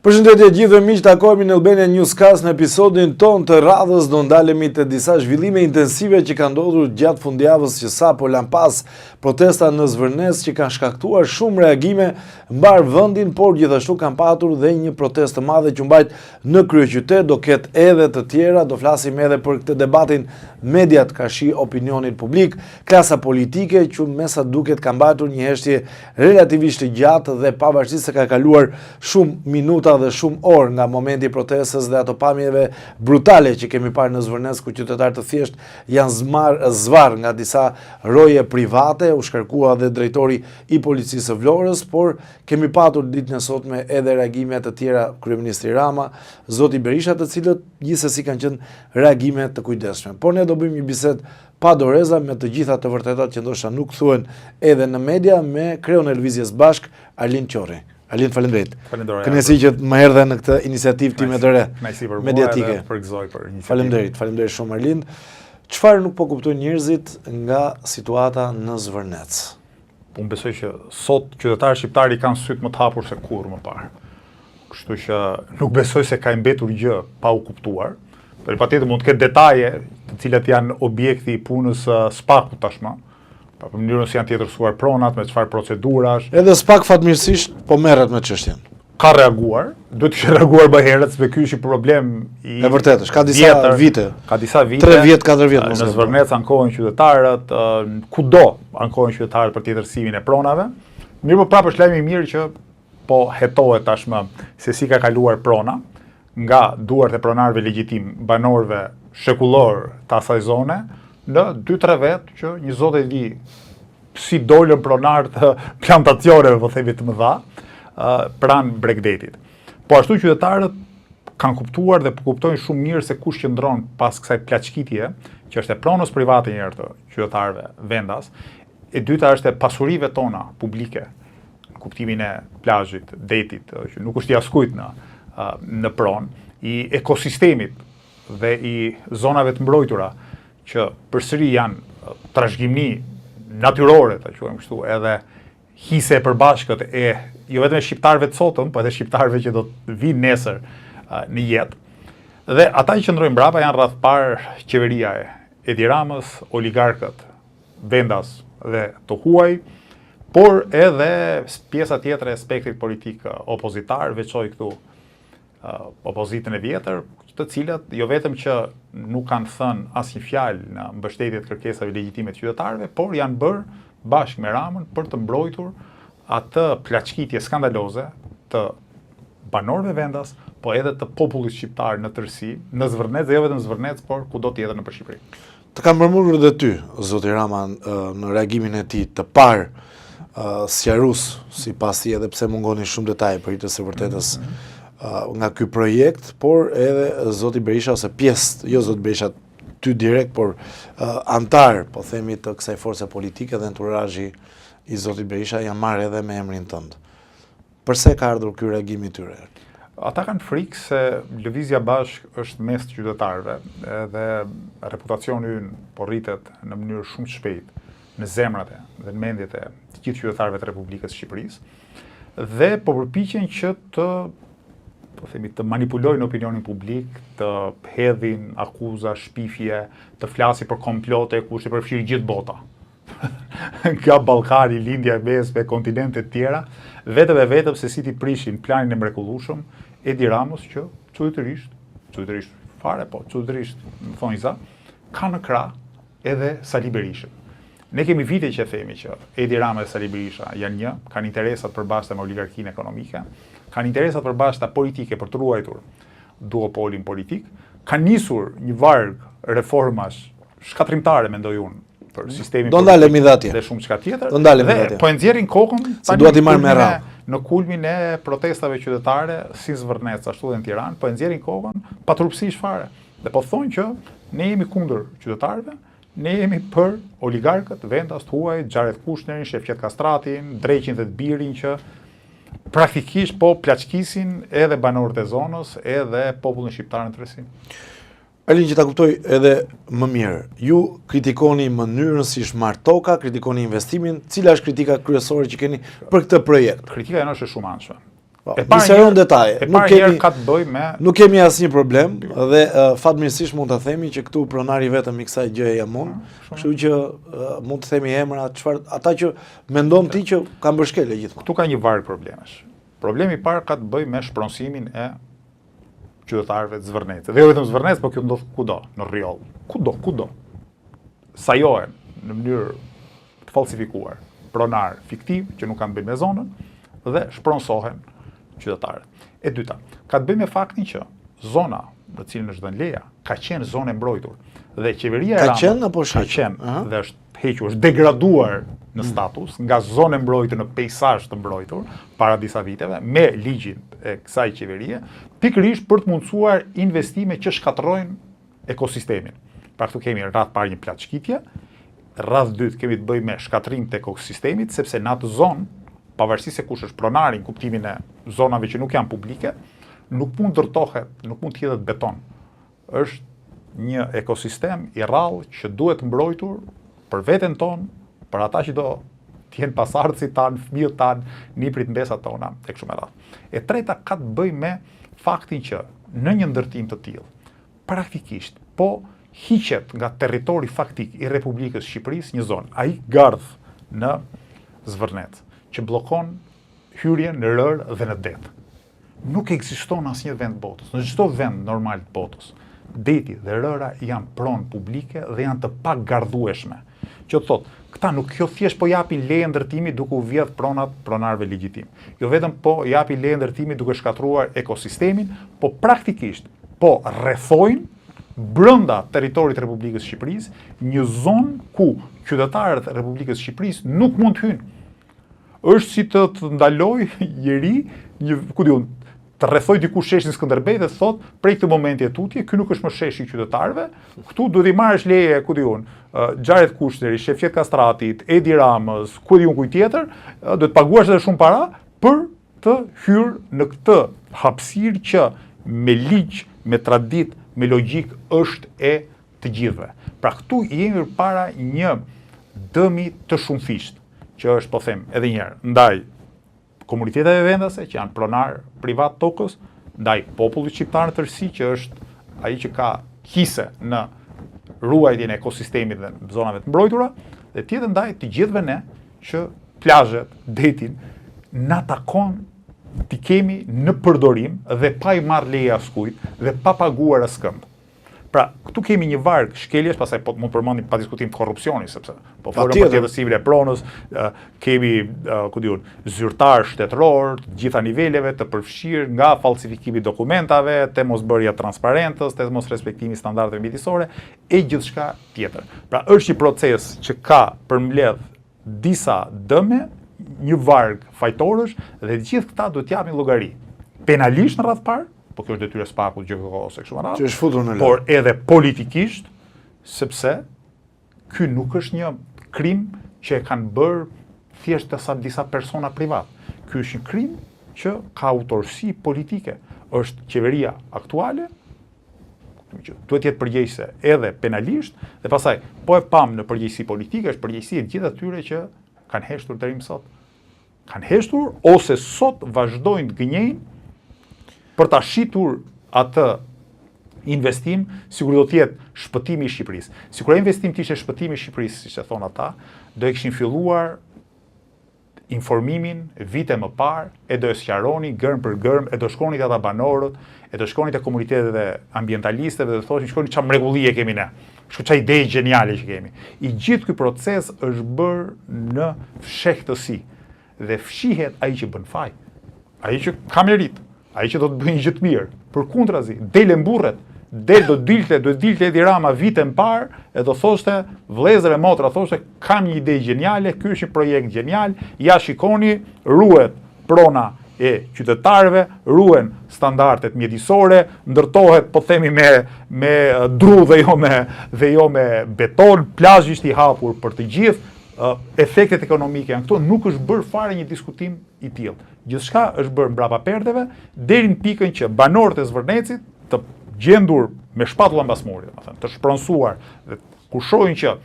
Përshëndetje gjithëve miq, takohemi në Albania Newscast në episodin tonë të radhës do ndalemi te disa zhvillime intensive që kanë ndodhur gjatë fundjavës që sapo lamë pas protesta në Zvërnec që kanë shkaktuar shumë reagime mbarë vendin, por gjithashtu kanë patur dhe një protestë të madhe që u mbajt në kryeqytet, do ketë edhe të tjera, do flasim edhe për këtë debatin mediat karshi opinionit publik, klasa politike që me sa duket ka mbajtur një heshtje relativisht të gjatë dhe pavarësisht se ka kaluar shumë minuta dhe shumë orë nga momenti i protestës dhe ato pamjeve brutale që kemi parë në Zvërnec ku qytetarë të thjeshtë janë zmarr zvarrë nga disa roje private, u shkarkua dhe drejtori i policisë së Vlorës, por kemi patur ditën e sotme edhe reagime të tjera kryeministri Rama, zoti Berisha, të cilët gjithsesi kanë qenë reagime të kujdesshme. Por ne do bëjmë një bisedë pa doreza me të gjitha të vërtetat që ndoshta nuk thuhen edhe në media me kreun e Lëvizjes Bashkë, Arlind Qorri. Arlind, faleminderit. Faleminderit. Kënaqësi që më erdhe në këtë iniciativë time të re mediatike. Përgëzoj për iniciativën. Faleminderit, faleminderit shumë Arlind. Çfarë nuk po kuptojnë njerëzit nga situata në Zvërnec? Unë besoj që sot qytetarët shqiptarë i kanë sytë më të hapur se kurrë më parë. Kështu që nuk besoj se ka mbetur gjë pa u kuptuar. Por patjetër mund të ketë detaje, të cilat janë objekti i punës së SPAK-ut tashmë. Pra për mënyrën si janë tjetërsuar pronat, me çfarë procedurash. Edhe SPAK fatmirësisht po merret me çështjen. Ka reaguar, duhet të kishte reaguar më herët, sepse ky është një problem i E vërtetë është, ka disa vjetër, vite. Ka disa vite. 3 vjet, 4 vjet mos. Në Zvërnec ankohen qytetarët, kudo ankohen qytetarët për tjetërsimin e pronave. Mirëpo prapë është lajm i mirë që po hetohet tashmë se si ka kaluar prona nga duart e pronarëve legjitim, banorëve shekullor të asaj zone, në 2-3 vetë që një zot e di si dolën pronarë të plantacioneve, po themi të mëdha, pranë bregdetit. Po ashtu qytetarët kanë kuptuar dhe po kuptojnë shumë mirë se kush qëndron pas kësaj plaçkitje, që është e pronës private një herë të qytetarëve vendas, e dyta është e pasurive tona publike, në kuptimin e plazhit, detit, që nuk është i askujt në në pronë, i ekosistemit dhe i zonave të mbrojtura, që përsëri janë trashëgimi natyrore, ta quajmë kështu, edhe hise e përbashkët e jo vetëm e shqiptarëve të sotëm, po edhe shqiptarëve që do të vinë nesër në jetë. Dhe ata që qëndrojnë mbrapa janë radhë parë qeveria e Edi Ramës, oligarkët vendas dhe të huaj, por edhe pjesa tjetër e spektrit politik opozitar, veçoj këtu opozitën e vjetër, të cilët jo vetëm që nuk kanë thënë asnjë fjalë në mbështetje të kërkesave legjitime të qytetarëve, por janë bërë bashkë me Ramën për të mbrojtur atë plaçkitje skandaloze të banorëve vendas, po edhe të popullit shqiptar në tërësi, në Zvërnec dhe jo vetëm në Zvërnec, por kudo tjetër nëpër Shqipëri. Të kam përmendur dhe ty, zoti Rama, në reagimin e tij të parë sqarues, sipas tij edhe pse mungonin shumë detaje për hir të së vërtetës mm -hmm. nga ky projekt, por edhe zoti Berisha ose pjesë, jo zoti Berisha ty direkt, por anëtar, po themi të kësaj force politike dhe enturazhi i zotit Berisha janë marrë edhe me emrin tënd. Përse ka ardhur ky reagim i tyre? Ata kanë frikë se Lëvizja Bashkë është mes të qytetarëve dhe reputacioni ynë po rritet në mënyrë shumë të shpejtë në zemrat e dhe në mendjet e të gjithë qytetarëve të Republikës së Shqipërisë dhe po përpiqen që të po themi të manipulojnë opinionin publik, të hedhin akuza, shpifje, të flasin për komplote ku është e përfshirë gjithë bota. nga Ballkani, Lindja e Mesme, kontinente të tjera, vetëm e vetëm se si t'i prishin planin e mrekullueshëm Edi Ramës që çuditërisht, çuditërisht fare po, çuditërisht në thonjza, ka në krah edhe Sali Berishën. Ne kemi vite që themi që Edi Rama dhe Sali Berisha janë një, kanë interesa të përbashkëta me oligarkinë ekonomike, kanë interesa të përbashkëta politike për të ruajtur duopolin politik, kanë nisur një varg reformash shkatërrimtare mendoj unë për sistemin Do ndalemi dhe atje. Dhe shumë çka tjetër. Do ndalemi dhe atje. Po e nxjerrin kokën se dua t'i marr me radhë. Në kulmin e protestave qytetare si në Zvërnec ashtu dhe në Tiranë, po e nxjerrin kokën paturpësisht fare. Dhe po thonë që ne jemi kundër qytetarëve, ne jemi për oligarkët, vendas të huaj, Jared Kushnerin, Shefqet Kastratin, Dreqin dhe të birin që praktikisht po plaçkisin edhe banorët e zonës, edhe popullin shqiptar në tërësi. Arlind, që ta kuptoj edhe më mirë, ju kritikoni mënyrën si është marrë toka, kritikoni investimin, cila është kritika kryesore që keni për këtë projekt? Kritika jonë është e shumanshme. Po, e para një detaje. E para nuk kemi ka të bëjë me Nuk kemi asnjë problem dhe uh, fatmirësisht mund ta themi që këtu pronari vetëm i kësaj gjëje jam unë, mm, kështu që uh, mund të themi emra çfarë ata që mendon ti që kanë bërë shkelje gjithmonë. Këtu ka një varg problemesh. Problemi i parë ka të bëjë me shpronësimin e qytetarëve të Zvërnecit. Dhe jo vetëm Zvërnec, por kjo ndodh kudo, në Rrjoll. Kudo, kudo. Sajohen në mënyrë të falsifikuar pronarë fiktivë që nuk kanë të bëjnë me zonën dhe shpronësohen qytetarët. E dyta, ka të bëjë me faktin që zona në të cilën është dhënë leja ka qenë zonë e mbrojtur dhe qeveria e Ka qenë apo ka qenë dhe është hequr, është degraduar në mm. status nga zonë e mbrojtur në peisazh të mbrojtur para disa viteve me ligjin e kësaj qeverie, pikërisht për të mundësuar investime që shkatërrojnë ekosistemin. Pra këtu kemi radhë parë një plaçkitje, radhë dytë kemi të bëjmë me shkatërrim të ekosistemit, sepse në atë zonë, pavarësisht se kush është pronari në kuptimin e zonave që nuk janë publike, nuk mund ndërtohet, nuk mund të hidhet beton. Është një ekosistem i rrallë që duhet mbrojtur për veten tonë, për ata që do të jenë pasardhësit tanë, fëmijët tanë, nipërit mbesat tona e kështu me radhë. E treta ka të bëjë me faktin që në një ndërtim të tillë, praktikisht po hiqet nga territori faktik i Republikës së Shqipërisë një zonë, ai gardh në Zvërnec, që bllokon hyrjen në rërë dhe në det. Nuk ekziston asnjë vend botës, në çdo vend normal të botës, deti dhe rëra janë pronë publike dhe janë të pagardhueshme. Që të thotë, këta nuk jo thjesht po japin leje ndërtimi duke u vjedh pronat pronarëve legjitim. Jo vetëm po japin leje ndërtimi duke shkatërruar ekosistemin, po praktikisht po rrethojnë brenda territorit të Republikës së Shqipërisë një zonë ku qytetarët e Republikës së Shqipërisë nuk mund të hyjnë. Është si të të ndalojë njeri, një, ku di unë, të rrethojë dikush sheshin Skënderbej dhe të thotë, prej këtë momenti e tutje, ky nuk është më sheshi i qytetarëve, këtu duhet i marrësh leje, ku di unë, Jared Kushnerit, Shefqet Kastratit, Edi Ramës, ku di unë kujt tjetër, duhet të paguash edhe shumë para për të hyrë në këtë hapësirë që me ligj, me traditë, me logjikë është e të gjithëve. Pra këtu jemi përpara një dëmi të shumëfishtë, që është, po them, edhe një herë, ndaj komuniteteve vendase që janë pronarë privatë të tokës, ndaj popullit shqiptar në tërësi që është ai që ka hise në ruajtjen e ekosistemit dhe zonave të mbrojtura, dhe tjetër ndaj të gjithëve ne që plazhet, detin, na takon t'i kemi në përdorim dhe pa i marrë leje askujt dhe pa paguar askënd. Pra, këtu kemi një varg shkeljesh, pastaj po mund të përmendim pa diskutim korrupsioni, sepse po folëm për tjetërsimin e pronës, kemi, ku di unë, zyrtarë shtetërorë të gjitha niveleve të përfshirë nga falsifikimi i dokumentave, te mosbërja e transparencës, te mosrespektimi i standardeve mjedisore e gjithçka tjetër. Pra, është një proces që ka përmbledh disa dëme, një varg fajtorësh dhe të gjithë këta duhet të japin llogari. Penalisht në radhë parë, po kjo është detyrë e SPAK-ut, GJKKO-së e kështu me radhë. Që është futur në lojë. Por edhe politikisht, sepse ky nuk është një krim që e kanë bërë thjesht disa disa persona privat. Ky është një krim që ka autorësi politike. Është qeveria aktuale që duhet të jetë përgjegjëse edhe penalisht dhe pastaj po e pamë në përgjegjësi politike, është përgjegjësi e gjithë atyre që kanë heshtur deri më sot. Kanë heshtur ose sot vazhdojnë të gënjejnë për ta shitur atë investim, sikur do të jetë shpëtimi i Shqipërisë. Sikur ai investim të ishte shpëtimi i Shqipërisë, siç e thonë ata, do e kishin filluar informimin vite më parë e do e sqaronin gërmë për gërmë e do shkonin te ata banorët e do shkonin te komunitetet e ambientalistëve dhe do thoshin shikoni çfarë mrekullie kemi ne. Shiko çfarë ide gjeniale që kemi. I gjithë ky proces është bërë në fshehtësi dhe fshihet ai që bën faj, ai që ka meritë, ai që do të bëjë një gjë të mirë. Përkundrazi, del e mburret, del do dilte, do dilte Edi Rama vite më parë e do thoshte vëllezër e motra, thoshte kam një ide gjeniale, ky është një projekt gjenial, ja shikoni, ruhet prona e qytetarëve, ruhen standardet mjedisore, ndërtohet, po themi me me dru dhe jo me dhe jo me beton, plazhi është i hapur për të gjithë, efektet ekonomike janë këto, nuk është bërë fare një diskutim i tillë. Gjithçka është bërë mbrapa perdeve deri në pikën që banorët e Zvërnecit të gjendur me shpatulla mbas murit, domethënë, të shpronësuar dhe kur shohin që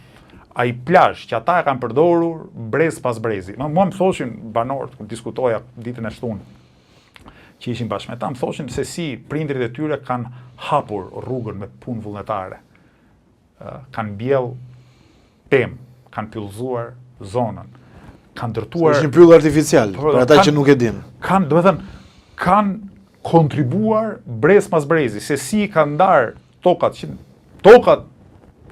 ai plazh që ata e kanë përdorur brez pas brezi. Më mua më thoshin banorët kur diskutoja ditën e shtunë. që ishin bashkë me ta, më thoshin se si prindërit e tyre kanë hapur rrugën me punë vullnetare. Kanë mbjell pemë, kanë pyllëzuar zonën, kanë ndërtuar... Është një pyll artificial, po, për ata që nuk e dinë. Kanë, domethënë, kanë kontribuar brez mas brezi, se si kanë ndarë tokat, që, tokat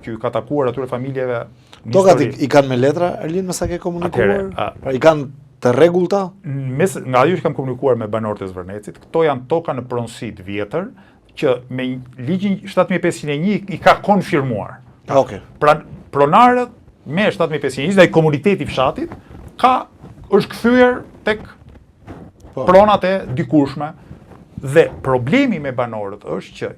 që ju ka takuar atyre familjeve Tokat i, i kanë me letra, Erlin, me sa ke komunikuar? Atëherë, a, pra i kanë të rregullta? Mes, nga ajo që kam komunikuar me banorët e Zvërnecit, këto janë toka në pronësi të vjetër, që me ligjin 7501 i ka konfirmuar. Ah, okay. Pra, pronarët me 7501, dhe komuniteti i fshatit, ka është kthyer tek po. pronat e dikurshme. Dhe problemi me banorët është që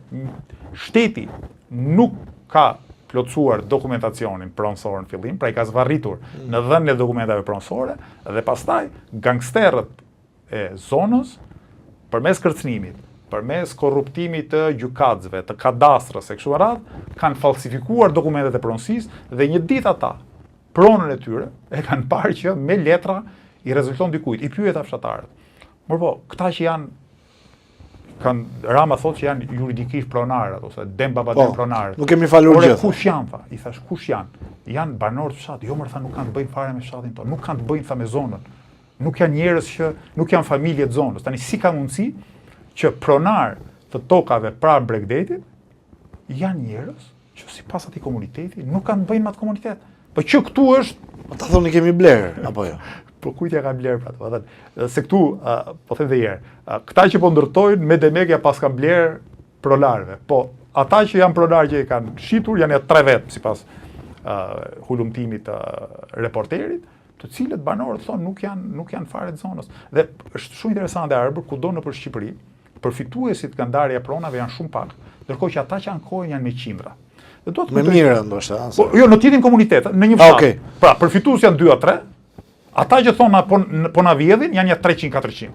shteti nuk ka plotësuar dokumentacionin pronësor në fillim, pra i ka zvarritur mm. në dhënien e dokumentave pronësore dhe pastaj gangsterët e zonës përmes kërcënimit, përmes korruptimit të gjykatësve, të kadastrës e kështu me radhë, kanë falsifikuar dokumentet e pronësisë dhe një ditë ata pronën e tyre e kanë parë që me letra i rezulton dikujt. I pyeta fshatarët. Por po, këta që janë kanë Rama thotë që janë juridikisht pronarët ose dem baba dem po, pronarët. Nuk kemi falur gjë. Kush janë tha? I thash kush janë? Janë banorë të fshatit. Jo more tha nuk kanë të bëjnë fare me fshatin tonë. Nuk kanë të bëjnë tha me zonën. Nuk janë njerëz që nuk janë familje të zonës. Tani si ka mundësi që pronarë të tokave pranë bregdetit janë njerëz që sipas atij komuniteti nuk kanë të bëjnë me atë komunitet. Po që këtu është Ata thonë kemi blerë apo jo? Po kujt ja kanë blerë pra, domethënë, se këtu po them edhe një herë, këta që po ndërtojnë me demek ja paskan blerë pronarëve. Po ata që janë pronarë që i kanë shitur janë ja tre vetë sipas uh, hulumtimit të reporterit, të cilët banorët thonë nuk janë nuk janë fare të zonës. Dhe është shumë interesante Arbër, kudo nëpër Shqipëri, përfituesit nga ndarja e pronave janë shumë pak, ndërkohë që ata që ankohen janë me qindra. Dhe do të me mijëra ndoshta, Po, jo, në të njëjtin komunitet, në një fshat. Ah, okay. Pra, përfitues janë 2 a 3. Ata që thonë po po na vjedhin janë ja 300 400.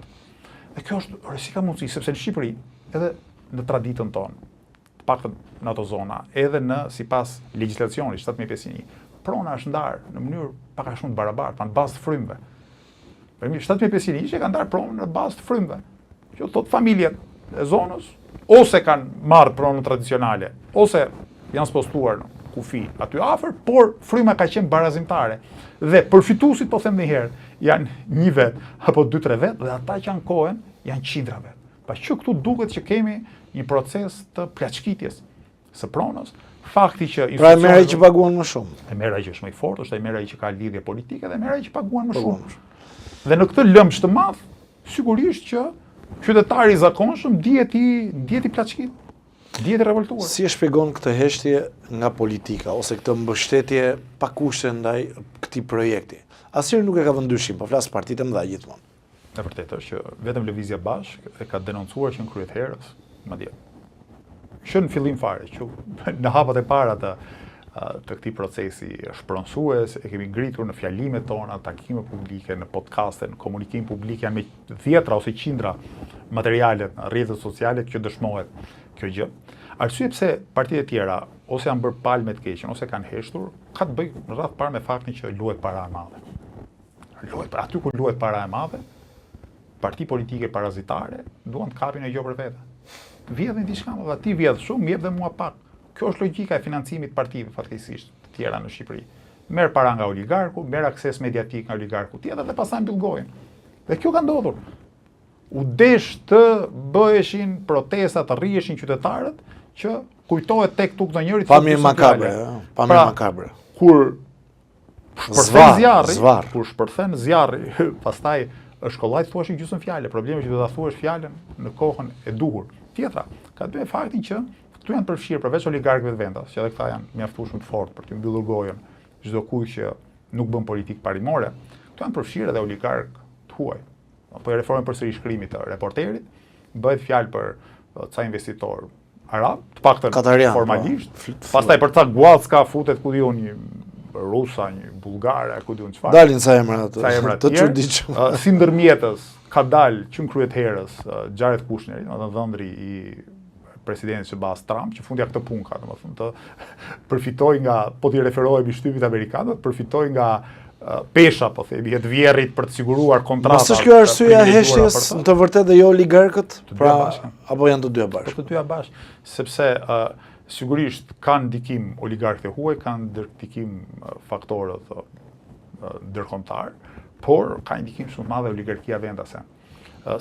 Dhe kjo është, ore, si ka mundësi, sepse në Shqipëri, edhe në traditën tonë, të paktën në ato zona, edhe në sipas legjislacionit 7501, prona është ndarë në mënyrë pak a shumë të barabartë, pra në bazë të frymëve. Për mi 7501 e ka ndarë pronën në bazë të frymëve. Që thotë familjet e zonës ose kanë marrë pronën tradicionale, ose janë spostuar në kufi aty afër, por fryma ka qenë barazimtare. Dhe përfituesit, po them një herë, janë një vet apo dy tre vet dhe ata që ankohen janë qindra vet. Pa që këtu duket që kemi një proces të plaçkitjes së pronës, fakti që Pra e merr ai që paguan më shumë. E merr ai që është më i fortë, është e merr ai që ka lidhje politike dhe e merr ai që paguan më shumë. Dhe në këtë lëmsh të madh, sigurisht që qytetari i zakonshëm ndihet i ndihet i plaçkit, ndihet i revoltuar. Si e shpjegon këtë heshtje nga politika ose këtë mbështetje pa kushte ndaj këtij projekti? Asnjëri nuk e ka vënë dyshim, po flas partitë e mëdha gjithmonë. E vërtetë është që vetëm Lëvizja Bashkë e ka denoncuar që në krye të herës, madje që në fillim fare, që në hapat e para të të këtij procesi shpronësues, e kemi ngritur në fjalimet tona, takime publike, në podcaste, në komunikim publik, janë me dhjetra ose qindra materialet në rrjetet sociale që dëshmohet kjo gjë. Arsye pse partitë e tjera ose janë bërë palë me të keqen ose kanë heshtur, ka të bëjë në radhë parë me faktin që luhet para e madhe. Luhet, aty ku luhet para e madhe, parti politike parazitare duan të kapin një gjë për vete. Vjedhin diçka, më ti vjedh shumë, më jep dhe mua pak. Kjo është logjika e financimit të partive fatkeqësisht të tjera në Shqipëri. Merr para nga oligarku, merr akses mediatik nga oligarku tjetër dhe pastaj mbyll gojën. Dhe kjo ka ndodhur. U desh të bëheshin protesta, të rriheshin qytetarët që kujtohet tek tuk ndonjëri pamje makabre, pamje pra, makabre. Kur shpërthen zjarri, zvarr. kur shpërthen zjarri, pastaj është kollaj të thuash një gjysmë fjale, problemi është që do ta thuash fjalën në kohën e duhur. Tjetra, ka të bëjë me faktin që këtu janë përfshirë përveç oligarkëve të vendas, që edhe këta janë mjaftueshëm të fortë për të mbyllur gojën çdo kujt që nuk bën politikë parimore, këtu janë përfshirë edhe oligarkë të huaj. Po i referohem përsëri shkrimit të reporterit, bëhet fjalë për ca investitorë arab, të paktën Katarian, po. formalisht. Po, Pastaj për ca guacka futet ku di unë një rusa, një bullgare, ku di unë çfarë. Dalin ca emra të, ca emra të çuditshëm. Si ndërmjetës ka dalë që në krye të herës Jared Kushner, domethënë dhëndri i presidentit të SHBA-s Trump, që fundja këtë punë ka, domethënë të përfitojë nga, po t'i referohemi shtypit amerikan, të përfitojë nga Pesha, po themi, e të vjerrit për të siguruar kontrata. Mos është kjo arsyeja e heshtjes në të vërtetë dhe jo oligarkët? Pra, apo janë të dyja bashkë? Po të dyja bashkë, sepse uh, sigurisht kanë ndikim oligarkët e huaj, kanë ndikim faktorët uh, ndërkombëtarë, por ka ndikim shumë të madh oligarkia vendase.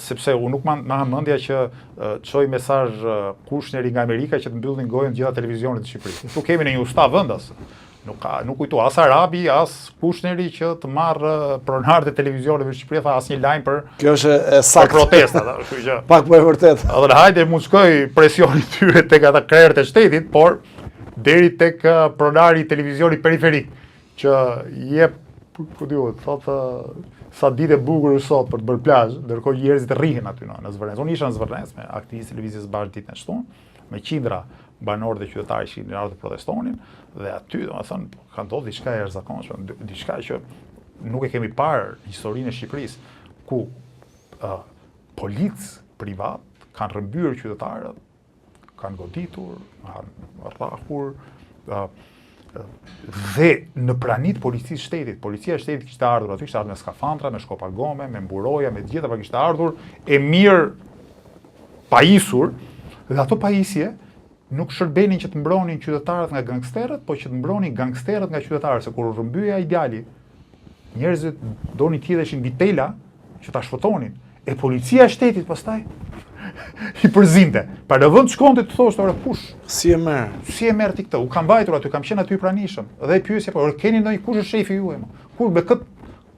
Sepse unë nuk ma ha mendja që çoi mesazh Kushneri nga Amerika që të mbyllnin gojën të gjitha televizionet në Shqipëri. Këtu kemi në një usta vendas. Nuk ka, nuk kujtu as Arabi, as Kushneri që të marrë pronarët e televizioneve në Shqipëri, tha asnjë lajm për Kjo është e saktë. Për protesta, kështu që. Pak po e vërtetë. Edhe hajde mund të shkojë presioni i tyre tek ata krerët e shtetit, por deri tek pronari i televizionit periferik që jep, ku di unë, thotë sa ditë e bukur është sot për të bërë plazh, ndërkohë njerëzit rrihen aty në, në Zvërnec. Unë isha në Zvërnec me aktivistë të Lëvizjes Bashkë ditën e shtunë, me qindra banorë dhe qytetarë që ishin ardhur të protestonin dhe aty, domethënë, ka ndodhur diçka e jashtëzakonshme, diçka që nuk e kemi parë në historinë e Shqipërisë, ku uh, policë privatë kanë rrëmbyer qytetarët kanë goditur, kanë rrahur, dhe në prani të policisë shtetit, policia e shtetit kishte ardhur aty, kishte ardhur me skafandra, me shkopa gome, me mburoja, me të gjitha, pra kishte ardhur e mirëpajisur, dhe ato pajisje nuk shërbenin që të mbronin qytetarët nga gangsterët, po që të mbronin gangsterët nga qytetarët, se kur u rrëmbye ai djali, Njerëzit donin të hidheshin mbi tela që ta shpëtonin. E policia e shtetit pastaj i përzinte. Pra në vend shkonte të thoshte, ore kush? Si e merr? Si e merr ti këtë? Unë kam vajtur aty, kam qenë aty i pranishëm. Dhe e pyesja, po ore keni ndonjë kush është shefi juaj më? Kur me kët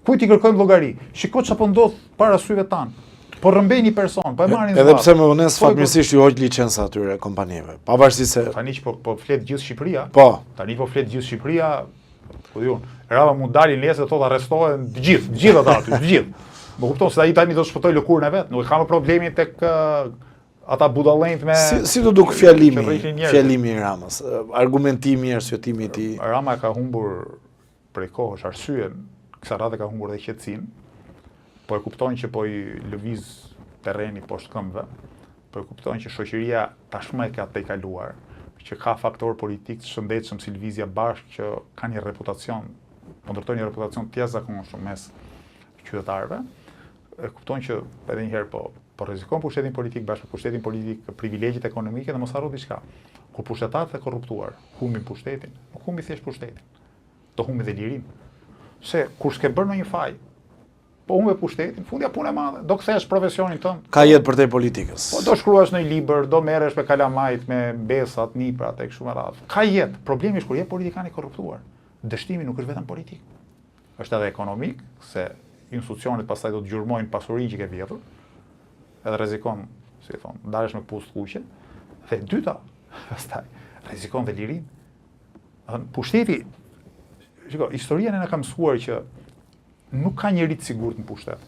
kujt i kërkojmë llogari? Shiko çfarë po ndodh para syve tanë. Po rrëmbejnë një person, po e marrin. Edhe pse me vonesë po, fatmirësisht iu hoq licenca atyre kompanive. Pavarësisht se tani që po po flet gjithë Shqipëria. Po. Tani po flet gjithë Shqipëria, Po di unë, Rama mund dali nesër dhe thotë arrestohen të gjithë, të gjithë ata aty, të gjithë. Më kupton se ai tani do të shpëtojë lëkurën e vet, nuk e ka më problemin tek ata budallenjtë me Si si t'u duk fjalimi, fjalimi i Ramës, argumentimi, arsyetimi i tij. Rama e ka humbur prej kohësh arsyen, kësaj radhe ka humbur edhe qetësinë. Po e kupton që po i lëviz terreni poshtë këmbëve. Po e kupton që shoqëria tashmë e ka tejkaluar, që ka faktorë politikë të shëndetshëm si Lëvizja Bashkë që kanë një reputacion, po ndërtojnë një reputacion të jashtëzakonshëm mes qytetarëve, e kupton që edhe një herë po po rrezikon pushtetin politik bashkë me pushtetin politik, privilegjet ekonomike dhe mos harro diçka. Kur pushtetarët e korruptuar humbin pushtetin, nuk humbin thjesht pushtetin. Do humbin dhe lirinë. Se kur s'ke bërë ndonjë faj, Po humbe pushtetin, fundja punë e madhe, do kthehesh profesionin tënd. Ka jetë përtej politikës. Po do shkruash një libër, do merresh me kalamajt, me mbesat, niprat e kështu me radhë. Ka jetë. Problemi është kur je politikan i korruptuar. Dështimi nuk është vetëm politik. Është edhe ekonomik, se institucionet pastaj do të gjurmojnë pasurinë që ke vjedhur. Edhe rrezikon, si e thonë, dalësh me këpucë të kuqe. Dhe e dyta, pastaj rrezikon dhe lirinë. Pushteti, shiko, historia ne na ka mësuar që Nuk ka njeri të sigurt në pushtet.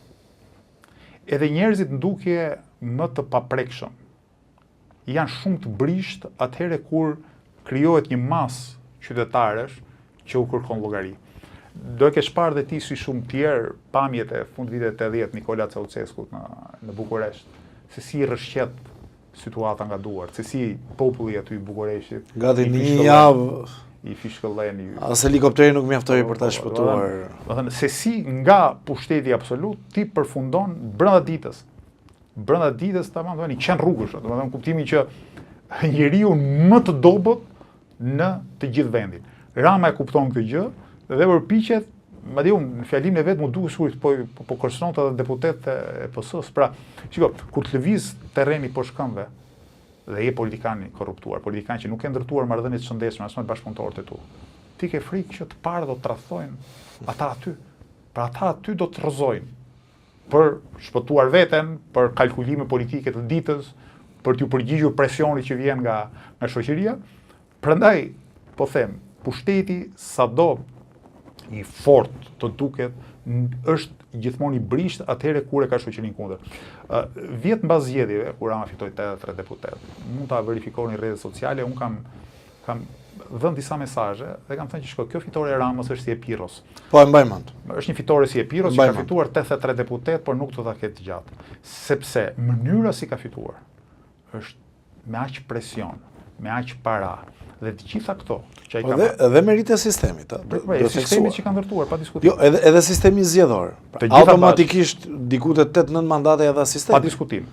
Edhe njerëzit në dukje më të paprekshëm janë shumë të brishtë atëherë kur krijohet një masë qytetarësh që u kërkon llogari. Do e kesh parë dhe ti si shumë tjerë pamjet e fund viteve 80 Nikola Ceausescu në në Bukuresht, se si i rrëshqet situata nga duart, se si populli aty i Bukureshtit. Gati në një javë i fishkëllen i. As helikopteri nuk mjaftoi për ta po, po, shpëtuar. Do të thënë se si nga pushteti absolut ti përfundon brenda ditës. Brenda ditës tamam do të thënë qen rrugësh, do të thënë kuptimin që njeriu më të dobët në të gjithë vendin. Rama e kupton këtë gjë dhe përpiqet, madje unë në fjalimin e vet m'u duk sikur po po, po kërcënonte edhe deputetët e PS-së. Pra, shiko, kur të lëviz terreni poshtë këmbëve dhe je politikan i korruptuar, politikan që nuk ke ndërtuar marrëdhënie të shëndetshme as me bashkëpunëtorët e tu. Ti ke frikë që të parë do të tradhtojnë ata aty. Pra ata aty do të rrëzojnë për shpëtuar veten, për kalkulime politike të ditës, për t'iu përgjigjur presionit që vjen nga nga shoqëria. Prandaj po them, pushteti sado i fortë të duket është gjithmonë i brishtë atëherë kur e ka shoqërinë kundër. Ë vjet mbas zgjedhjeve kur Rama fitoi 83 deputetë, mund ta verifikoni në rrjetet sociale, unë kam kam dhënë disa mesazhe dhe kam thënë që shiko, kjo fitore e Ramës është si e Pirros. Po e mbaj mend. Është një fitore si e Pirros që ka fituar 83 deputetë, por nuk do ta ketë gjatë, sepse mënyra si ka fituar është me aq presion. me aq para dhe të gjitha këto që ai po ka dhe edhe meritë e sistemit, ë. Po, po, e sistemit që ka ndërtuar pa diskutim. Jo, edhe edhe sistemi zgjedhor. Pra, automatikisht diku te 8-9 mandate ia dha sistemi. Pa diskutim.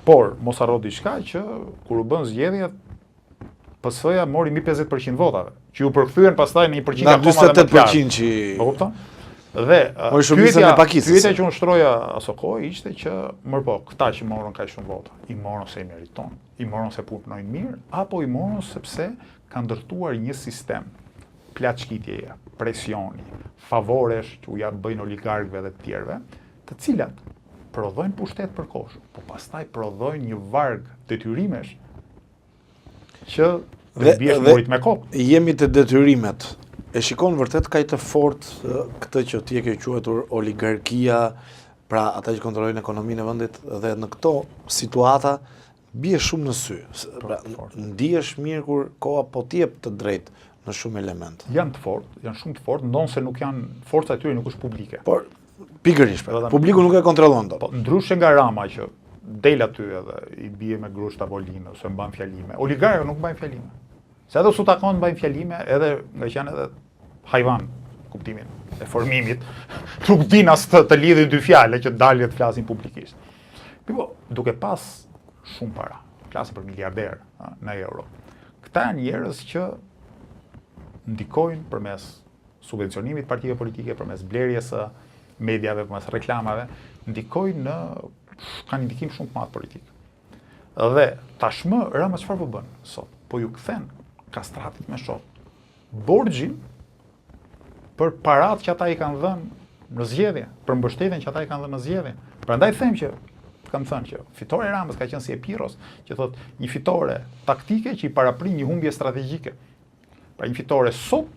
Por mos harro diçka që kur u bën zgjedhjet PS-ja mori mbi 50% votave, që u përkthyen pastaj në një përqindje akoma dhe më të lartë. 48% që Po kupton? Dhe pyetja, pyetja që unë shtroja aso kohë ishte që, mër po, këta që morën kaq shumë vota, i morën se i meriton, i morën se punojnë mirë, apo i morën sepse kanë ndërtuar një sistem plaçkitjeje, presioni, favoresh që u ja bëjnë oligarkëve dhe të tjerëve, të cilat prodhojnë pushtet përkohshëm, po pastaj prodhojnë një varg detyrimesh që dhe biesh murit me kokë. Jemi te detyrimet. E shikon vërtet kaq të fortë këtë që ti e ke quajtur oligarkia, pra ata që kontrollojnë ekonominë e vendit dhe në këto situata bie shumë në sy. Po, pra, ndihesh mirë kur koha po të jep të drejtë në shumë elemente. Janë të fortë, janë shumë të fortë, ndonëse nuk janë forca e tyre nuk është publike. Por Pikërisht, pra. Publiku nuk e kontrollon dot. Po, ndryshe nga Rama që del aty edhe i bie me grusht tavolinës ose mban fjalime. Oligarkët nuk mbajnë fjalime. Se edhe s'u takon mbajnë fjalime, edhe nga që janë edhe hajvan kuptimin e formimit, nuk din as të, të lidhin dy fjalë që dalin të flasin publikisht. Po, duke pas shumë para, flasim për miliarder në euro. Këta janë njerëz që ndikojnë përmes subvencionimit të partive politike përmes blerjes së mediave, përmes reklamave, ndikojnë në kanë një ndikim shumë të madh politik. Dhe tashmë Rama çfarë po bën sot? Po ju kthen Kastratit me shokë. Borxhin për paratë që ata i kanë dhënë në zgjedhje, për mbështetjen që ata i kanë dhënë në zgjedhje. Prandaj them që kam thënë që fitorja e Ramës ka qenë si e Pirros, që thotë një fitore taktike që i paraprin një humbje strategjike. Pra një fitore sot,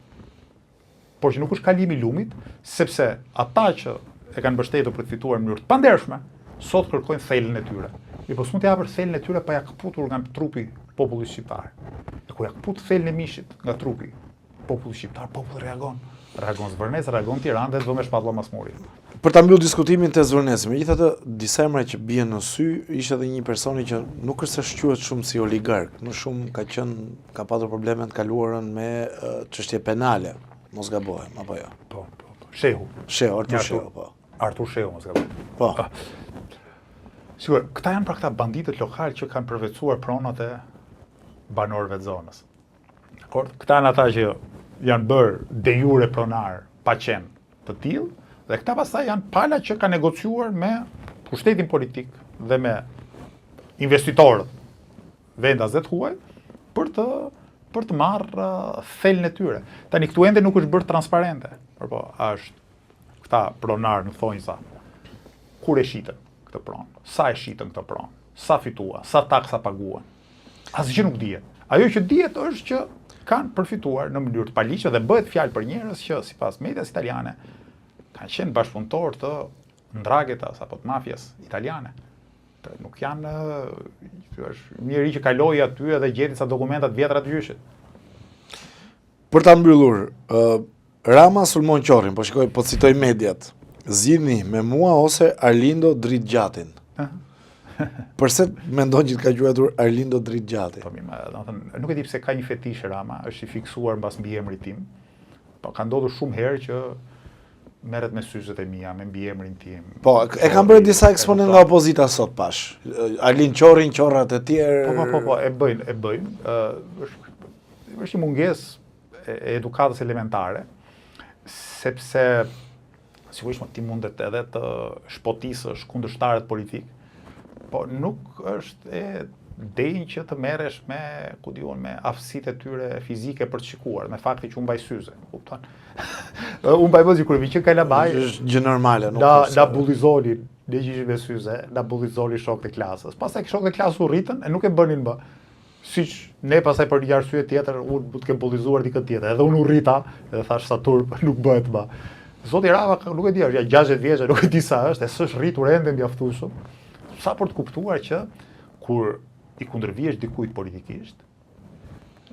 por që nuk është kalimi i lumit, sepse ata që e kanë mbështetur për të fituar në mënyrë të pandershme, sot kërkojnë thelën e tyre. Mirëpo s'mund t'ia japësh thelën e tyre pa ja këputur nga trupi popullit shqiptar. E kur ja këput thelën e mishit nga trupi popullit shqiptar, populli reagon. Reagon Zvërnec, reagon Tiranë dhe të vë me shpatulla mas muri. Për ta mbyllur diskutimin te Zvërneci, megjithatë disa emra që bien në sy, ishte edhe një personi që nuk është se shquhet shumë si oligark, më shumë ka qenë, ka patur probleme në të kaluarën me çështje penale, mos gabohem apo jo. Po, po, po. Shehu. Shehu, Artur Shehu, po. Artur Shehu, mos gabohem. Po. Ah. Sigur, këta janë pra këta banditët lokal që kanë përvetësuar pronat e banorëve të zonës. Dakord? Këta janë ata që janë bërë de jure pronar pa qenë të tillë dhe këta pastaj janë pala që ka negociuar me pushtetin politik dhe me investitorët vendas dhe të huaj për të për të marrë uh, thelën e tyre. Tani këtu ende nuk është bërë transparente. Por po, a është këta pronarë në thonjza kur e shitën këtë pronë, sa e shitën këtë pronë, sa fituan, sa taksa paguan. Asgjë nuk dihet. Ajo që dihet është që kanë përfituar në mënyrë të paligjshme dhe bëhet fjalë për njerëz që sipas medias italiane kanë qenë bashkëpunëtorë të Ndraghetas apo të mafias italiane. Pra, nuk janë, është njeri që kaloi aty edhe gjeti ca dokumenta të vjetra të gjyshit. Për ta mbyllur, Rama sulmon Qorrin, po shikoj, po citoj mediat. Zgjidhni me mua ose Arlindo Dritëgjatin. Përse mendon që të ka quajtur Arlindo Dritëgjati? Po mirë, domethënë, nuk e di pse ka një fetish Rama, është i fiksuar mbas mbiemrit tim. Po ka ndodhur shumë herë që merret me syzet e mia, me mbiemrin tim. Po, e kanë bërë disa eksponentë nga opozita sot pash. Arlind Qorrin, Qorrat e tjerë. Po, po, po, po, e bëjnë, e bëjnë. Ë, është është një mungesë e edukatës elementare, sepse sigurisht ti mundet edhe të shpotisësh kundërshtarët politik, po nuk është e denjë që të merresh me, ku di unë, me aftësitë e tyre fizike për të shikuar, me faktin që unë mbaj syze, kupton? unë mbaj mend që kur kemi qenë kalamaj, është gjë normale, nuk na është. Na bullizonin, ne që ishim me syze, na bullizonin shokët e klasës. Pastaj shokët e klasës u rritën e nuk e bënin më. Siç ne pastaj për një arsye tjetër unë mund të kem bullizuar dikë tjetër. Edhe unë u rrita dhe thash sa turp, nuk bëhet më. Zoti Rama nuk e di, është ja 60 vjeç, nuk e di sa është, e s'është rritur ende mjaftueshëm. Sa për të kuptuar që kur i kundërvihesh dikujt politikisht,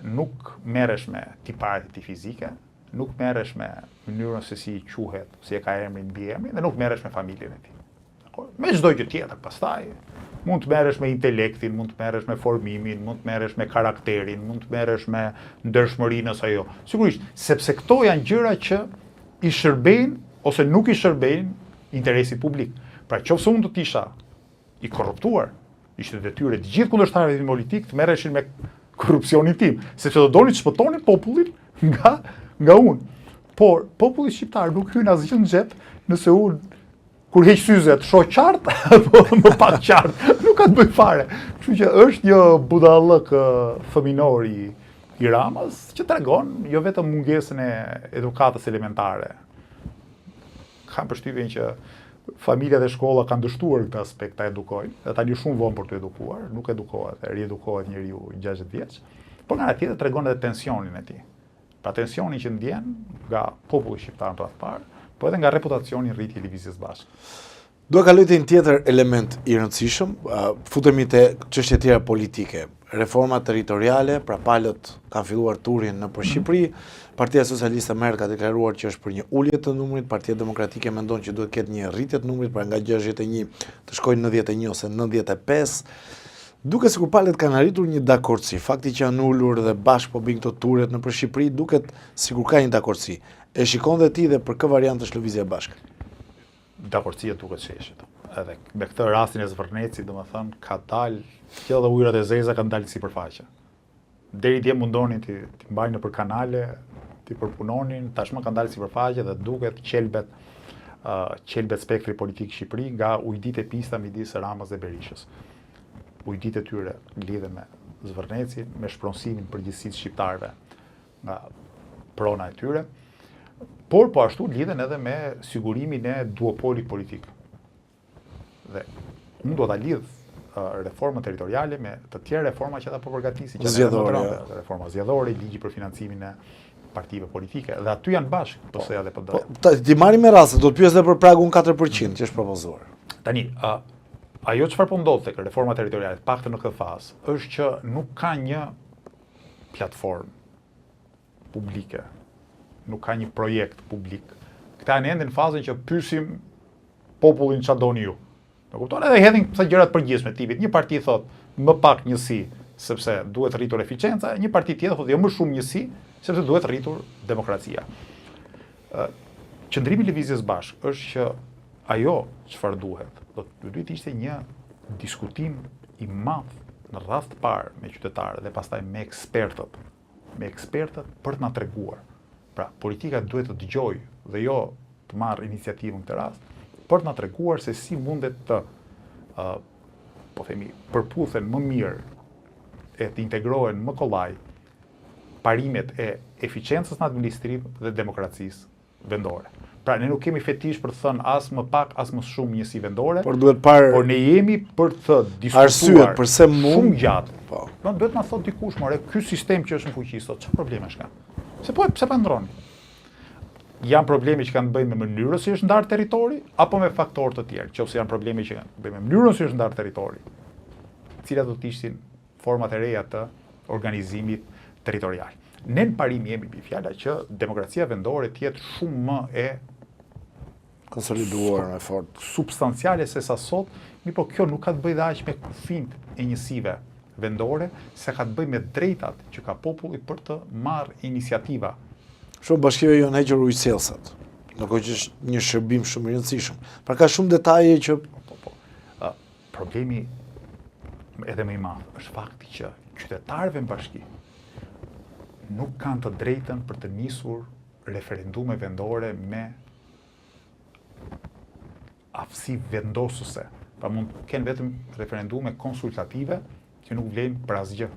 nuk merresh me tiparet e tij fizike, nuk merresh me mënyrën se si quhet, si e ka emrin, mbiemrin dhe nuk merresh me familjen e tij. Me çdo gjë tjetër pastaj. Mund të merresh me intelektin, mund të merresh me formimin, mund të merresh me karakterin, mund të merresh me ndershmërinë ose jo. Sigurisht, sepse këto janë gjëra që i shërbejnë ose nuk i shërbejnë interesit publik. Pra qoftë se unë do të isha i korruptuar, ishte detyrë e të gjithë kundërshtarëve tim politikë të merreshin me korrupsionin tim, sepse do donin të shpëtonin popullin nga nga unë. Por populli shqiptar nuk hyn asgjë në xhep nëse unë kur heq syzet, shoh qartë apo më pak qartë, nuk ka të bëjë fare. Kështu që është një budallëk fëminor i i Ramës që tregon jo vetëm mungesën e edukatës elementare. Kam përshtypjen që familja dhe shkolla kanë dështuar këtë aspekt ta edukojnë, dhe tani shumë vonë për t'u edukuar, nuk edukohet, riedukohet njeriu 60 vjeç, por nga ana tjetër tregon edhe tensionin e tij. Pra tensionin që ndjen nga populli shqiptar në radhë të parë, po edhe nga reputacioni në rritje i Lëvizjes Bashkë. Dua kaloj te një tjetër element i rëndësishëm, futemi te çështje tjera politike. Reforma territoriale, pra palët kanë filluar turin nëpër mhm. Shqipëri, Partia Socialiste më herët ka deklaruar që është për një ulje të numrit, Partia Demokratike mendon që duhet ketë një rritje të numrit, pra nga 61 të shkojë 91 ose 95. Duket sikur palët kanë arritur një dakordësi. Fakti që janë ulur dhe bashkë po bëjnë këto turet nëpër Shqipëri, duket sikur ka një dakordësi. E shikon dhe ti dhe për kë variant është Lëvizja Bashkë? Dakordësia duket sheshit. Edhe me këtë rastin e Zvërnecit, domethënë, ka dalë, gjithë edhe ujërat e zeza kanë dalë në sipërfaqe. Deri dje mundonin t'i t'i mbajnë nëpër kanale, t'i përpunonin, tashmë kanë dalë sipërfaqe dhe duket qelbet uh, qelbet spektri politik në Shqipëri nga ujditë e pista midis Ramës dhe Berishës. Ujditë e tyre lidhen me Zvërnecin, me shpronësimin përgjithësi të shqiptarëve nga prona e tyre, por po ashtu lidhen edhe me sigurimin e duopolit politik. Dhe unë do ta lidh reformën territoriale me të tjera reforma që ata po përgatisin, që zgjedhore, reforma zgjedhore, ligji për financimin e partive politike dhe aty janë bashkë po, PS-ja dhe PD. Po, t'i marrim me radhë, do të pyes edhe për pragun 4% që është propozuar. Tani, a, ajo çfarë po ndodh tek reforma territoriale, të paktën në këtë fazë, është që nuk ka një platformë publike, nuk ka një projekt publik. Këta janë ende në fazën që pyesim popullin ça doni ju. Më kupton edhe hedhin këto gjëra të përgjithshme tipit. Një parti thotë më pak njësi sepse duhet rritur eficienca, një parti tjetër thotë jo më shumë njësi sepse duhet rritur demokracia. Ë qëndrimi i lëvizjes bashkë është që ajo çfarë duhet, do të duhet të ishte një diskutim i madh në radhë të parë me qytetarët dhe pastaj me ekspertët me ekspertët për të na treguar. Pra, politika duhet të dëgjojë dhe jo të marrë iniciativën në këtë rast, për të na treguar se si mundet të uh, po themi përputhen më mirë e të integrohen më kollaj parimet e eficiencës në administrim dhe demokracisë vendore. Pra ne nuk kemi fetish për të thënë as më pak as më shumë njësi vendore, por duhet parë por ne jemi për të diskutuar arsyet përse mund shumë gjatë. Po. Do duhet na thotë dikush, more, ky sistem që është në fuqi sot, çfarë problemesh ka? Se po pse po ndroni? Janë probleme që kanë të bëjnë me mënyrën si është ndarë territori apo me faktorë të tjerë, qoftë se janë probleme që kanë të bëjnë me mënyrën si është ndarë territori. Cilat do të ishin format e reja të organizimit territorial. Ne në parim jemi mbi fjala që demokracia vendore të jetë shumë më e konsoliduar më fort, substanciale se sa sot, mirëpo kjo nuk ka të bëjë dhe aq me kufijtë e njësive vendore, se ka të bëjë me drejtat që ka populli për të marrë iniciativa. Shumë bashkive janë hequr ujësjellësat, ndërkohë që është një shërbim shumë i rëndësishëm. Pra ka shumë detaje që po, po, po. Problemi edhe më i madh është fakti që qytetarëve në bashki nuk kanë të drejtën për të nisur referendume vendore me aftësi vendosëse. Pra mund të kenë vetëm referendume konsultative që nuk vlejnë për asgjë.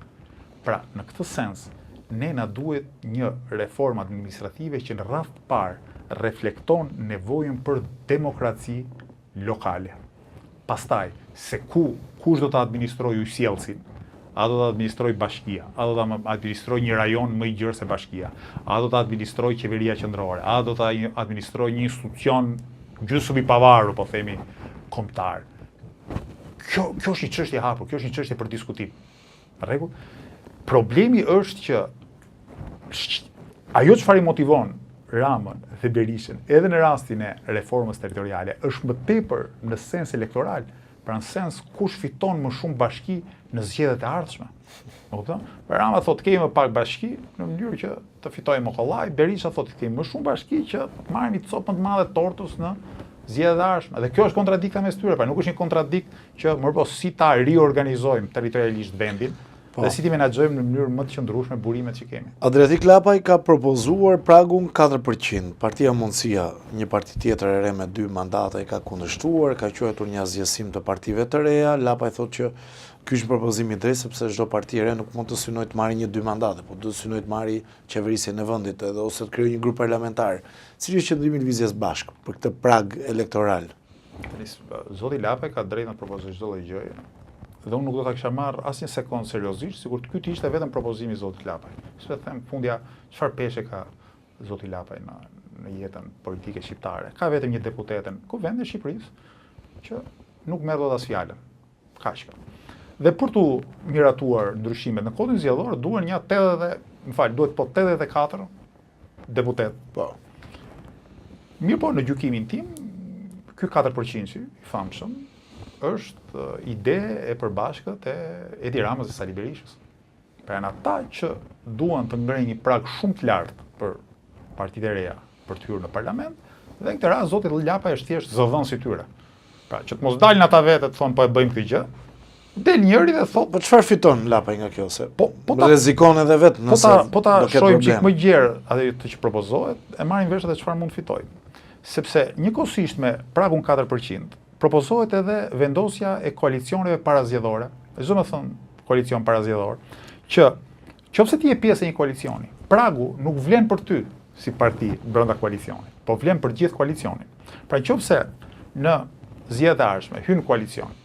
Pra, në këtë sens, ne na duhet një reformë administrative që në radhë të parë reflekton nevojën për demokraci lokale. Pastaj, se ku, kush do ta administrojë ujësjellësin, a do ta administrojë bashkia, a do ta administrojë një rajon më i gjerë se bashkia, a do ta administrojë qeveria qendrore, a do ta administrojë një institucion gjysmë i pavarur, po themi, kombëtar. Kjo, kjo është një çështje e hapur, kjo është një çështje për diskutim. Në rregull? Problemi është që ajo çfarë i motivon Ramën dhe Berishën, edhe në rastin e reformës territoriale, është më tepër në sens elektoral. Pra në sens kush fiton më shumë bashki në zgjedhjet e ardhshme. Më kupton? Pra Rama thotë kemi më pak bashki në mënyrë që të fitojmë më kollaj, Berisha thotë kemi më shumë bashki që të marrim një copë më të madhe tortës në zgjedhjet e ardhshme. Dhe kjo është kontradikta mes tyre, pra nuk është një kontradiktë që më po si ta riorganizojmë territorialisht vendin, Po. Dhe si t'i menaxhojmë në mënyrë më të qëndrueshme burimet që kemi. Adriatik Lapaj ka propozuar pragun 4%. Partia Mundësia, një parti tjetër e re me dy mandate e ka kundërshtuar, ka quajtur një asgjësim të partive të reja. Lapaj thotë që ky është një propozim i drejtë sepse çdo parti e re nuk mund të synojë të marrë një dy mandate, por duhet të synojë të marrë qeverisjen e vendit edhe ose të krijojë një grup parlamentar. Cili është qëndrimi i Lëvizjes Bashkë për këtë prag elektoral? Tani, zoti Lapaj ka drejtën të propozojë çdo lloj gjëje. Dhe unë nuk do ta kisha marrë asnjë sekond seriozisht, sikur ky të ishte vetëm propozimi i zotit Lapaj. Sepse them fundja çfarë peshe ka zoti Lapaj në në jetën politike shqiptare. Ka vetëm një deputete në Kuvendin e Shqipërisë që nuk merr dot as fjalën. Kaq ka. Dhe për t'u miratuar ndryshimet në kodin zgjedhor duhen një 80, më fal, duhet po 84 deputetë. Po. Mirëpo, në gjykimin tim, ky 4% i famshëm është ide e përbashkët e Edi Ramës dhe Sali Berishës. Pra janë ata që duan të ngrejnë një prag shumë të lartë për partitë e reja për të hyrë në parlament, dhe në këtë rast zoti Lapaj është thjesht zëdhënësi i tyre. Pra, që të mos dalin ata vetë të thonë po e bëjmë këtë gjë, del njëri dhe thotë, po çfarë fiton Lapaj nga kjo se po po ta rrezikon edhe vetë po nëse po ta po ta shohim çik më gjerë atë të që propozohet, e marrim vesh edhe çfarë mund të fitojë. Sepse njëkohësisht me pragun 4%, propozohet edhe vendosja e koalicioneve parazgjedhore. Ç'do me thënë koalicion parazgjedhor, që qoftë se ti je pjesë e një koalicioni, pragu nuk vlen për ty si parti brenda koalicionit, po vlen për gjithë koalicionin. Pra qoftë se në zgjedhjet e ardhshme hyn në koalicion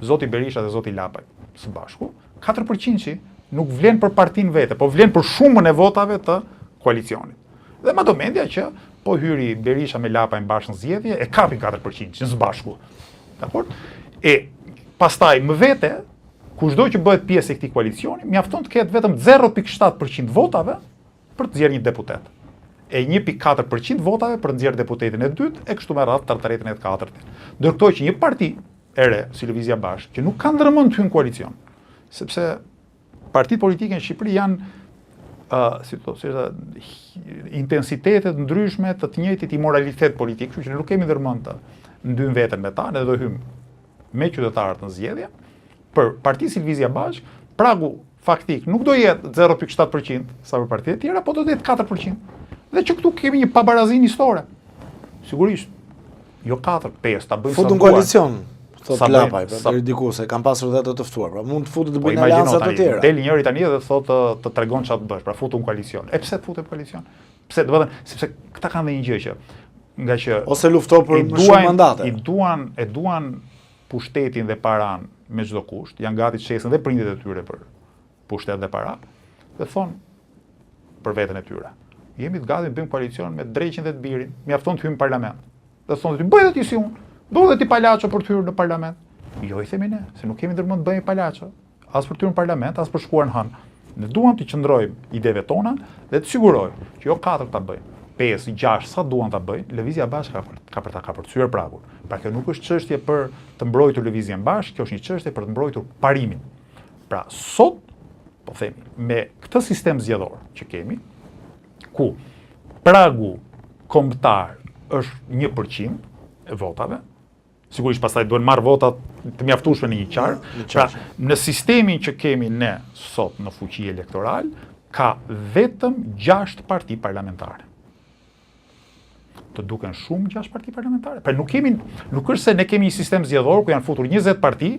zoti Berisha dhe zoti Lapaj së bashku, 4%-shi nuk vlen për partinë vete, po vlen për shumën e votave të koalicionit. Dhe ma do mendja që po hyri Berisha me Lapajn bashkë në zgjedhje, e kapin 4%-shin së bashku. Dakord? E pastaj më vete, kushdo që bëhet pjesë e këtij koalicioni, mjafton të ketë vetëm 0.7% votave për të nxjerrë një deputet. E 1.4% votave për të nxjerrë deputetin e dytë e kështu me radhë të tretin e të katërtin. Ndërkohë që një parti e re, si Lëvizja Bashkë, që nuk ka ndërmend të hyjë në koalicion, sepse partitë politike në Shqipëri janë uh, si të thotë, si intensitete të ndryshme të të njëjtit imoralitet politik, kështu që ne nuk kemi ndërmend të ndyjmë veten me ta, ne do hyjmë me qytetarët në zgjedhje. Për partitë si Lëvizja Bashkë, pragu faktik nuk do jetë 0.7% sa për partitë e tjera, po do të jetë 4%. Dhe që këtu kemi një pabarazi nistore. Sigurisht, jo 4, 5, ta bëjnë sa duan. Futun koalicion, thotë Lapaj, pra deri diku se kanë pasur dhe ato të ftuar. Pra mund të futet të po, bëjnë aleanca të tjera. Del njëri tani dhe thotë të tregon çfarë të bësh, pra futu në koalicion. E pse të futet në koalicion? Pse, do të thënë, sepse këta kanë dhe një gjë që nga që ose lufto për më shumë mandate. I duan, e duan pushtetin dhe paranë me çdo kusht, janë gati të shesin dhe prindit e tyre për pushtet dhe para, dhe thonë për veten e tyre. Jemi të gati të bëjmë koalicion me dreqin dhe të birin, mjafton të hyjmë në parlament. Dhe thonë ti bëj dhe ti si unë, bëj dhe ti palaço për të hyrë në parlament. Jo i themi ne, se nuk kemi ndërmend të bëjmë palaço. as për të hyrë në parlament, as për shkuar në hënë. Ne duam të qëndrojmë ideve tona dhe të sigurojmë që jo 4 ta bëjnë, 5, 6, sa duan ta bëjnë, Lëvizja Bashkë ka për, ka për ta kapërcyer pragun. Pra kjo nuk është çështje për të mbrojtur Lëvizjen Bashkë, kjo është një çështje për të mbrojtur parimin. Pra sot, po themi, me këtë sistem zgjedhor që kemi, ku pragu kombëtar është 1% e votave, Sigurisht pastaj duhen marrë vota të mjaftueshme në një qark. Pra, në sistemin që kemi ne sot në fuqi elektoral, ka vetëm 6 parti parlamentare. Të duken shumë 6 parti parlamentare. Pra nuk kemi nuk është se ne kemi një sistem zgjedhor ku janë futur 20 parti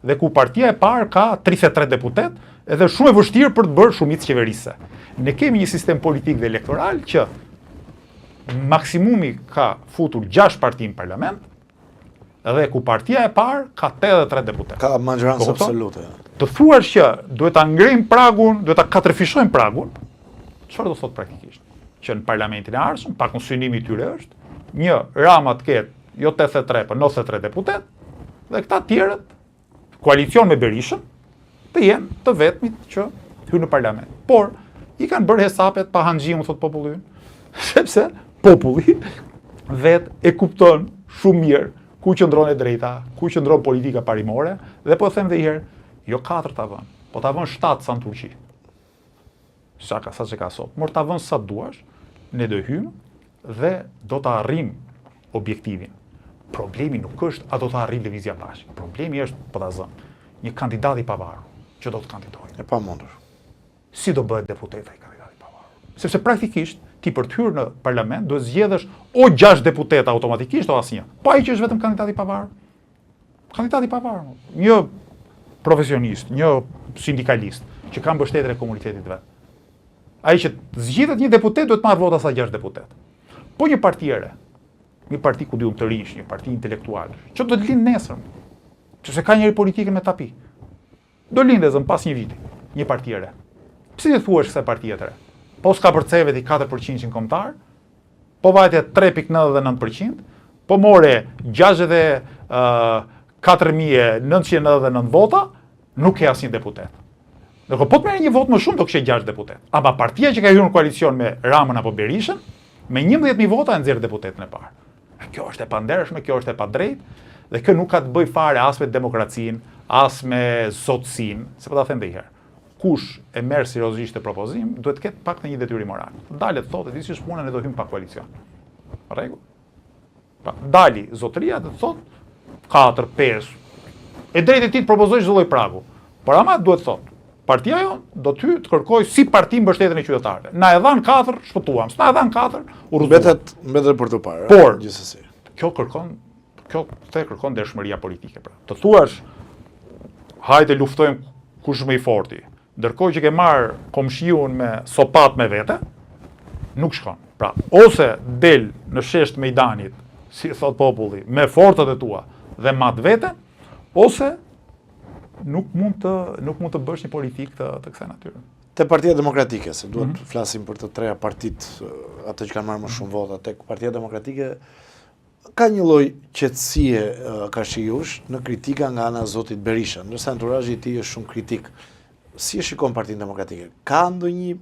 dhe ku partia e parë ka 33 deputetë, edhe shumë e vështirë për të bërë shumicë qeverisëse. Ne kemi një sistem politik dhe elektoral që maksimumi ka futur 6 parti në parlament, dhe ku partia e parë ka 83 deputetë. Ka maxhorancë po absolute. Të thuash që duhet ta ngrejmë pragun, duhet ta katërfishojmë pragun, çfarë do thotë praktikisht? Që në parlamentin e ardhshëm, paktën synimi i tyre është, një Rama të ketë jo 83, por 93 deputetë, dhe këta tjerët koalicion me Berishën, të jenë të vetmit që hyjnë në parlament. Por, i kanë bërë hesapet pa hanxhiun, thotë populli ynë, sepse populli vetë e kupton shumë mirë. Ku qëndron e drejta, ku qëndron politika parimore, dhe po e them dhe një herë, jo 4 ta vënë, po ta vënë 7 sa në Turqi. Sa ka sa që ka sot. Mor ta vënë sa duash, ne do hyjmë dhe do ta arrijmë objektivin. Problemi nuk është a do ta arrijë Lëvizja Bashkë. Problemi është, po ta zëmë, një kandidat i pavarur që do të kandidojë. E pamundur. Si do bëhet deputet ai kandidat i pavarur? Sepse praktikisht ti për të hyrë në parlament duhet zgjedhësh o 6 deputetë automatikisht o asnjë. Po ai që është vetëm kandidat i pavarur. Kandidat i pavarur, një profesionist, një sindikalist që ka mbështetjen e komunitetit vet. Ai që zgjidhet një deputet duhet të marrë vota sa 6 deputetë. Po një parti e re, një parti ku di unë të rinjsh, një parti intelektuale, që do të lindë nesër, që s'e ka njeri politikën me tapi. Do lindë zëmë pas një viti, një parti e re. Pse i thuash kësaj partie të re? Po s'kapërceve ti 4% kombëtar, po vajte 3.99%, po more 64.999 vota, nuk ke asnjë deputet. Ndërkohë po të merr një votë më shumë do kishe 6 deputet. Ama partia që ka hyrë në koalicion me Ramën apo Berishën, me 11.000 vota e nxjerr deputetin e parë. Kjo është e pandershme, kjo është e padrejtë dhe kjo nuk ka të bëjë fare as me demokracinë, as me zotësinë, se po ta them edhe një herë. Kush e merr seriozisht këtë propozim, duhet të ketë pak të një detyrim moral. Të dalë të thotë, di si është puna, ne do hyjmë pa koalicion. Rregull. Pra, dali zotëria të thotë 4, 5. E drejtë e tij të propozojë çdo lloj pragu. Por ama duhet të thotë, partia jonë do të hyjë të kërkojë si parti mbështetjen e qytetarëve. Na e dhanë 4, shpëtuam. S'na e dhanë 4, u rrëzuam. Mbetet mbetet për të parë, Por, gjithsesi. Kjo kërkon kjo këtë kërkon ndershmëria politike pra. Të thuash hajde luftojmë kush më i forti. Ndërkohë që ke marrë komshiun me sopat me vete, nuk shkon. Pra, ose del në shesh të mejdanit, si thot populli, me forcat e tua dhe mat veten, ose nuk mund të nuk mund të bësh një politikë të të kësaj natyre. Te Partia Demokratike, se duhet mm -hmm. të flasim për të treja partitë, ato që kanë marrë më shumë vota, tek Partia Demokratike ka një lloj qetësie karshi jush në kritika nga ana e zotit Berisha, ndërsa enturazhi i tij është shumë kritik. Si e shikon Partinë Demokratike? Ka ndonjë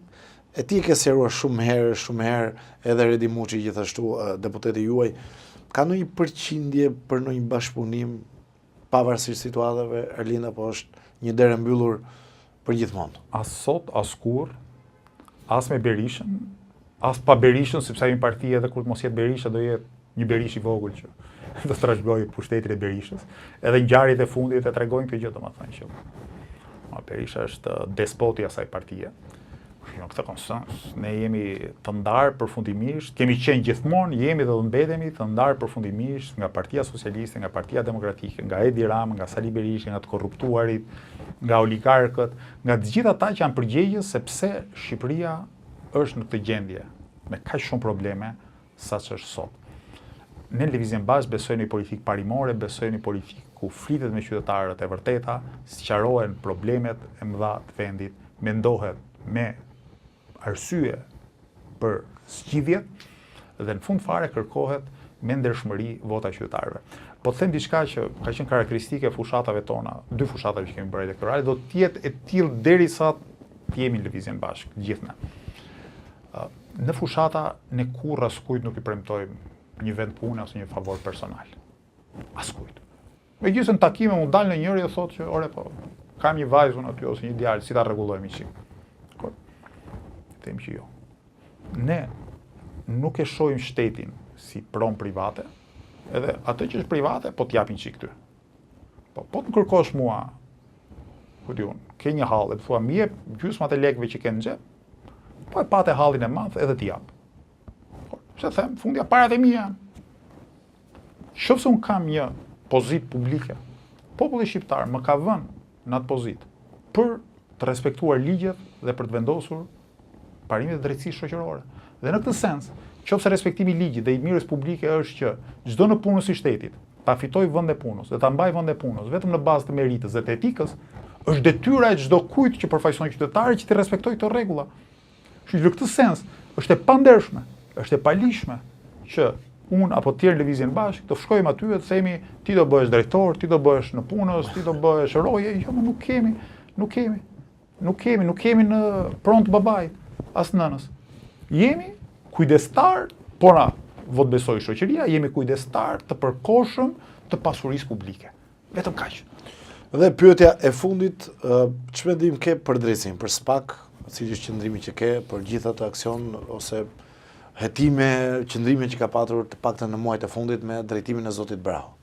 e ti e ke sqaruar shumë herë, shumë herë edhe Redi Muçi gjithashtu deputeti juaj, ka ndonjë përqindje për ndonjë bashkëpunim pavarësisht situatave, Erlind apo është një derë e mbyllur për gjithmonë? As sot, as kurrë, as me Berishën, as pa Berishën, sepse ajo parti edhe kur të mos jetë Berisha do jetë një Berishë i vogël që do të trashëgojë pushtetin e Berishës. Edhe ngjarjet e fundit e tregojnë këtë gjë, domethënë që ma Berisha është despoti i asaj partie. Në këtë konsens, ne jemi të ndarë përfundimisht, kemi qenë gjithmonë, jemi dhe do mbetemi të ndarë përfundimisht nga Partia Socialiste, nga Partia Demokratike, nga Edi Rama, nga Sali Berisha, nga të korruptuarit, nga oligarkët, nga të gjithë ata që janë përgjegjës sepse Shqipëria është në këtë gjendje me kaq shumë probleme sa ç'është sot. Ne në Lëvizjen Bashkë besojmë në një politikë parimore, besojmë në një politikë ku flitet me qytetarët e vërteta, sqarohen problemet e mëdha të vendit, mendohet me arsye për zgjidhjet dhe në fund fare kërkohet me ndershmëri vota e qytetarëve. Po të them diçka që ka qenë karakteristike e fushatave tona, dy fushatave që kemi bërë elektorale, do të jetë e tillë derisa të jemi në Lëvizjen Bashkë, gjithë ne. Në fushata ne kurrë askujt nuk i premtojmë një vend pune ose një favor personal. Askujt. Megjithëse në takime mund dalë ndonjëri dhe thotë që ore po, kam një vajzë unë aty ose një djalë, si ta rregullojmë një çik. Por them që jo. Ne nuk e shohim shtetin si pronë private, edhe atë që është private po të japin çik ty. Po po të më kërkosh mua, ku di unë, ke një hall, e thua më jep gjysmat e lekëve që ke në xhep, po e pate hallin e madh edhe t'i jap. Po, pse them, fundja parat e mia. Qoftë se unë kam një pozitë publike, populli shqiptar më ka vënë në atë pozitë për të respektuar ligjet dhe për të vendosur parimet e drejtësisë shoqërore. Dhe në këtë sens, qoftë se respektimi i ligjit dhe i mirës publike është që çdo nëpunës i shtetit ta fitojë vendin e punës dhe ta mbajë vendin e punës vetëm në bazë të meritës dhe të etikës, është detyra e çdo kujt që përfaqëson qytetarët që të respektojë këto rregulla. Kështu që në këtë sens është e pandershme, është e paligjshme që unë apo të tjerë në lëvizjen bashkë të shkojmë aty e të themi ti do bëhesh drejtor, ti do bëhesh nëpunës, ti do bëhesh roje, jo, më nuk kemi, nuk kemi. Nuk kemi, nuk kemi në pronë të babait, as nënës. Jemi kujdestar, po na votëbesoi shoqëria, jemi kujdestar të përkohshëm të pasurisë publike. Vetëm kaq. Dhe pyetja e fundit, ç'mendim ke për drejtësinë, për SPAK, cili është qëndrimi që ke për gjithë atë aksion ose hetime, qëndrime që ka patur të paktën në muajt e fundit me drejtimin e zotit Braho?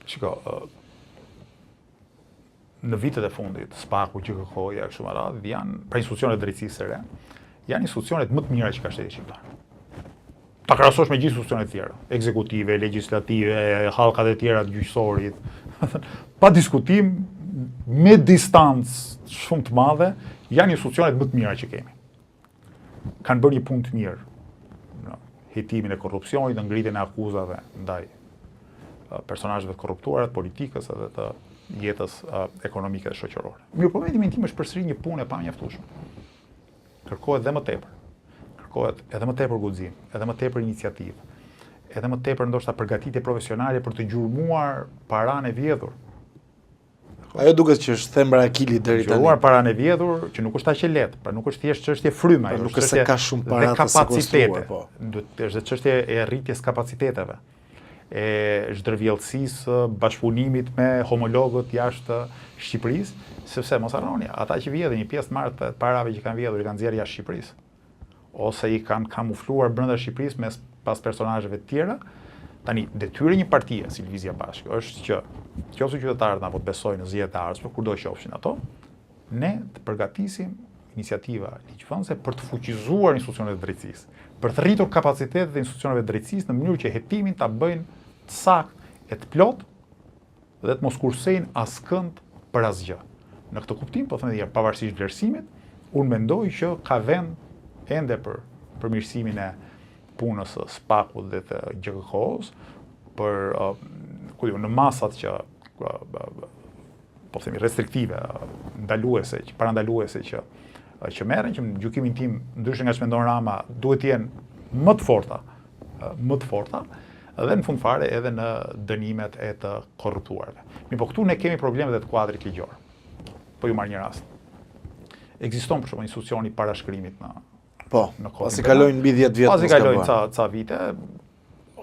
Shiko, në vitet e fundit, SPAK-u, GJKKO-ja, kështu me radhë, janë pra institucionet e drejtësisë së re, janë institucionet më të mira që ka shteti shqiptar. Ta krahasosh me gjithë institucionet e tjera, ekzekutive, legjislative, hallkat e tjera të gjyqësorit. Pa diskutim, me distancë shumë të madhe, janë institucionet më të mira që kemi. Kanë bërë një punë të mirë në hetimin e korrupsionit, në ngritjen e akuzave ndaj personazheve të korruptuara të politikës edhe të jetës ekonomike dhe shoqërore. Mirëpo mendimin tim është përsëri një punë e pamjaftueshme. Kërkohet dhe më tepër. Kërkohet edhe më tepër guxim, edhe më tepër iniciativë, edhe më tepër ndoshta përgatitje profesionale për të gjurmuar paranë e vjedhur. Ajo duket që është thembra e Akilit deri tani. Gjurmuar paranë e vjedhur, që nuk është aq e lehtë, pra nuk është thjesht çështje fryme, pra, nuk është se ka shumë para të sekuestruar, po. Duhet është çështje e rritjes kapaciteteve. e zhdërvjellësisë së bashkëpunimit me homologët jashtë Shqipërisë, sepse mos harroni, ata që vjedhin një pjesë të madhe të parave që kanë vjedhur i kanë nxjerrë jashtë Shqipërisë ose i kanë kamufluar brenda Shqipërisë mes pas personazheve të tjera. Tani, detyra e një partie si Lëvizja Bashkë është që qoftë se qytetarët na votëbesojnë në zgjedhjet e ardhshme, kurdo qofshin ato, ne të përgatisim iniciativa ligjvënëse për të fuqizuar institucionet e drejtësisë, për të rritur kapacitetet e institucioneve të drejtësisë në mënyrë që hetimin ta bëjnë të saktë e të plotë dhe të mos kursejnë askënd për asgjë. Në këtë kuptim, po them edhe një herë, pavarësisht vlerësimit, unë mendoj që ka vend ende për përmirësimin e punës së SPAK-ut dhe të GJKKO-s, për ku di unë, në masat që po themi restriktive, ndaluese, që parandaluese që që merren, që në gjykimin tim ndryshe nga ç'mendon Rama, duhet të jenë më të forta, më të forta dhe në fund fare edhe në dënimet e të korruptuarve. Mirëpo këtu ne kemi probleme dhe të kuadrit ligjor. Po ju marr një rast. Ekziston për shembull institucioni i parashkrimit në Po, në pasi kalojnë mbi 10 vjet. Pasi kalojnë ca ca vite,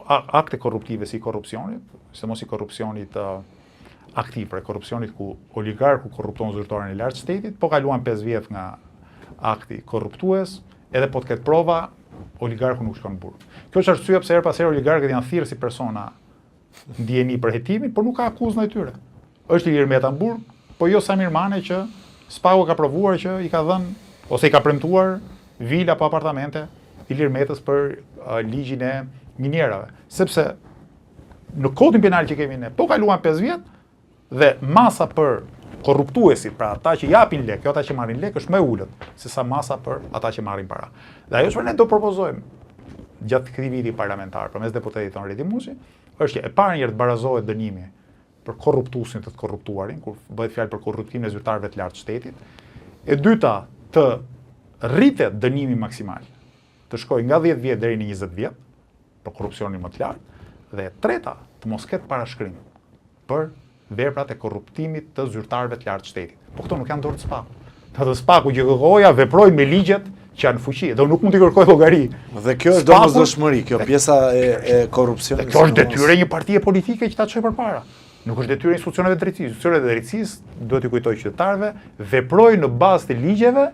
akte korruptive si korrupsionit, sidomos i korrupsionit aktiv, pra korrupsionit ku oligarku korrupton zyrtarin e lartë të shtetit, po kaluan 5 vjet nga akti korruptues, edhe po të ketë prova, oligarku nuk shkon në burg. Kjo është arsyeja pse herë pas here oligarkët janë thirrë si persona në dijeni për hetimin, por nuk ka akuzë ndaj tyre. Është Ilir Meta në burg, po jo Samir Mane që SPAK-u ka provuar që i ka dhënë ose i ka premtuar vila apo apartamente Ilir Metës për uh, ligjin e minierave. Sepse në kodin penal që kemi ne, po kaluan 5 vjet dhe masa për korruptuesit, pra ata që japin lekë, jo ata që marrin lekë, është më e ulët se sa masa për ata që marrin para. Dhe ajo çfarë ne do propozojmë gjatë këtij viti parlamentar përmes deputetit tonë Redi Muçi, është që e para njëherë të barazohet dënimi për korruptuesin dhe të korruptuarin, kur bëhet fjalë për korruptimin e zyrtarëve të lartë të shtetit. E dyta, të rritet dënimi maksimal, të shkojë nga 10 vjet deri në 20 vjet për korrupsionin më të lartë dhe e treta, të mos ketë parashkrim për veprat e korruptimit të zyrtarëve të lartë të shtetit. Po këto nuk janë dorë të SPAK-ut. Të SPAK-u GJKKO-ja veprojnë me ligjet që janë në fuqi dhe unë nuk mund t'i kërkoj llogari. Dhe kjo është domosdoshmëri, kjo pjesa e e korrupsionit. Dhe kjo është detyrë e një partie politike që ta çojë përpara. Nuk është detyrë e institucioneve të drejtësisë. Institucionet e drejtësisë, duhet t'i kujtoj qytetarëve, veprojnë në bazë të ligjeve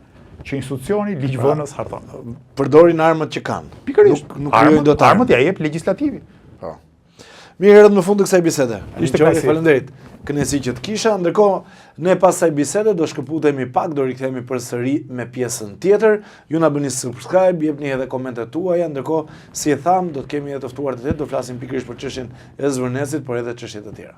që institucioni ligjvënës pra, harton. Përdorin armët që kanë. Pikërisht. Nuk nuk krijojnë dot armë. Armët ia jep legjislativi. Po. Mirë, erdhëm në fund të kësaj bisede. Ishte kënaqësi. Faleminderit. Kënaqësi që të kisha. Ndërkohë, ne pas kësaj bisede do shkëputemi pak, do rikthehemi përsëri me pjesën tjetër. Ju na bëni subscribe, jepni edhe komentet tuaja. Ndërkohë, si e thamë, do të kemi edhe të ftuar të tjerë, do flasim pikërisht për çështjen e Zvërnecit, por edhe çështje të tjera.